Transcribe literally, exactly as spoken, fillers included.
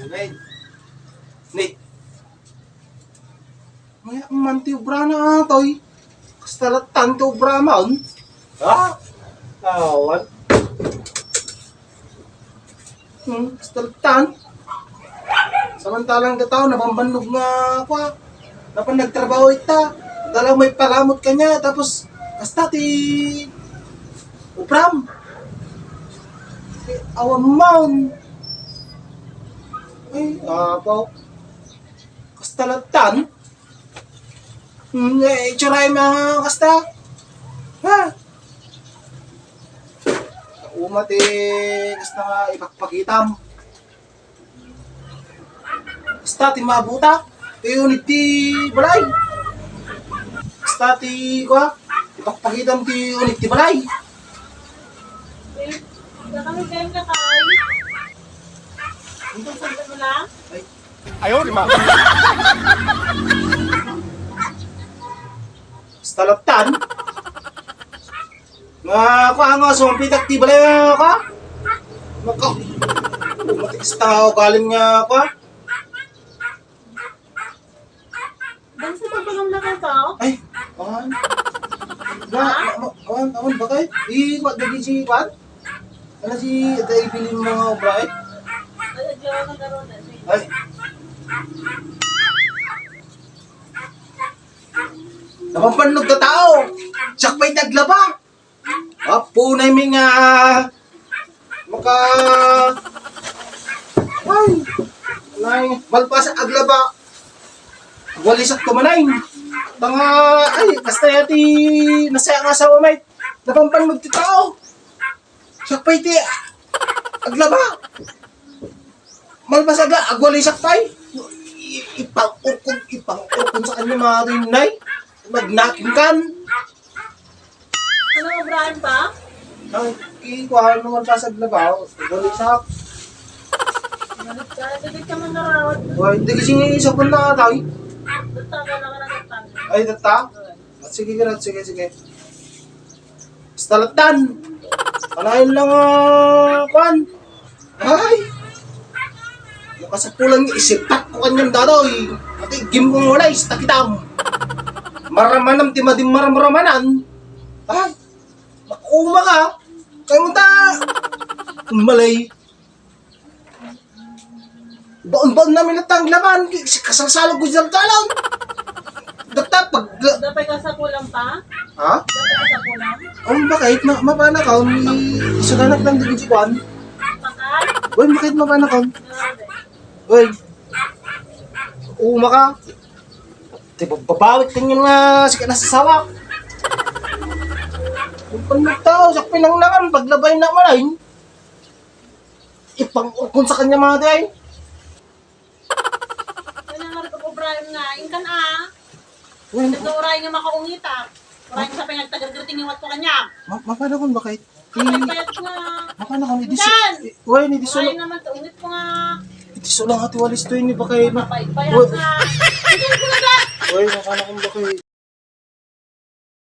Nay. Nay. Maya man ti obrana, atoy. Kasta lattan ti obra man. Ha? Awan. Hmm, kasta lattan. Samantalang dataw, nabambannog nga, kwa, napan nagtrabaho ita. Dala may palamot kanya, tapos, kasta ti obram. Ti awan man. Ay, apaw. Kasta lattan. Hmm, eh, itsuray mga kasta. Ha? Uma ti kasta nga ipakpakitam. Kasta ti mabuta. Ti uneg ti balay. Kasta ti, kwa, ipakpakitam ti uneg ti balay. Eh, wala kami kain ka kain. Ano lang? Ay, Ayaw, di ma. Kasta lattan. Nga, kwa, nga, sumpitak ti balay, kwa. Maka-, matigas ta, ugaling nga, kwa. Dan sa pagpangam na ka, oh? Ay, awan. Nga, Ha? ma-, ma-, awan, awan, bakit? I, kwa, dagi si, kwa? Ano si, ito, ibilin mo nga, obra, eh? Ay, adyaw na karon, eh. Ay. Napampannog na tao. Siak pay ti aglaba. Apo na mi nga maka-, ay, nay, malpas aglaba. Walisak tumanay. Tanga, ay, kasta ya ti nasaya nga asawa, mate. Napampannog ti tao. Siak pay ti aglaba. Malpas aga, agwalisak pay. I-, ipang-urkon, ipang-urkon sa kanya mga rinay. Magnakin kan. Ano, obrahan pa? Ay, ikuha mo malpas aglaba. Agwalisak. Balik ka, sige ka man narawat. Wala, hindi kasi nga isa pun na tayo. Dagta ka na ka na dagta. Ay, dagta? Oo. Ah, sige, sige, sige, sige. Basta lattan. Panayon lang, ah, kwan. Ay! Makasapulan nga isitak ko kanyang dadaw, eh. Pati gim kong walay, istak itam. Maramanam, ti madim maramramanan. Ay! Makuma ka. Kaya mo ta. Malay. Baon-baon namin at ang laman. Kasalsalog ko dyan talon. Dagta pag... Dapay ka sa kulang pa? Ha? Dapay ka sa kulang? Ang bakit? Ma mapana ka? May isuganak lang din si Kwan. Bakit? Uy, bakit mapana ka? Grabe. Uy. Uma ka. Di ba babawit ka nga sikat na sasawa? Ang panagtao, sa pinanglangan, paglabay na malay. Ipang-urkon sa kanya, mga day. Kanya nga rin pag-obrayan nga, inkan, ah. Uy, nag-oray nga makaungit, ah. Oray nga sa pinagtagargarting yung wat ko kanya. Ma-, mapana kung bakit? Ang paypayat nga. Mapana kung idis-, Inkan! I-, uy, ni diso Oray lang. Naman, kaungit ko nga. Idiso lang ati walis to, ini bakit? Mapaypayat Uy. Nga. Inkan ko na ba? Uy, mapana kung bakit?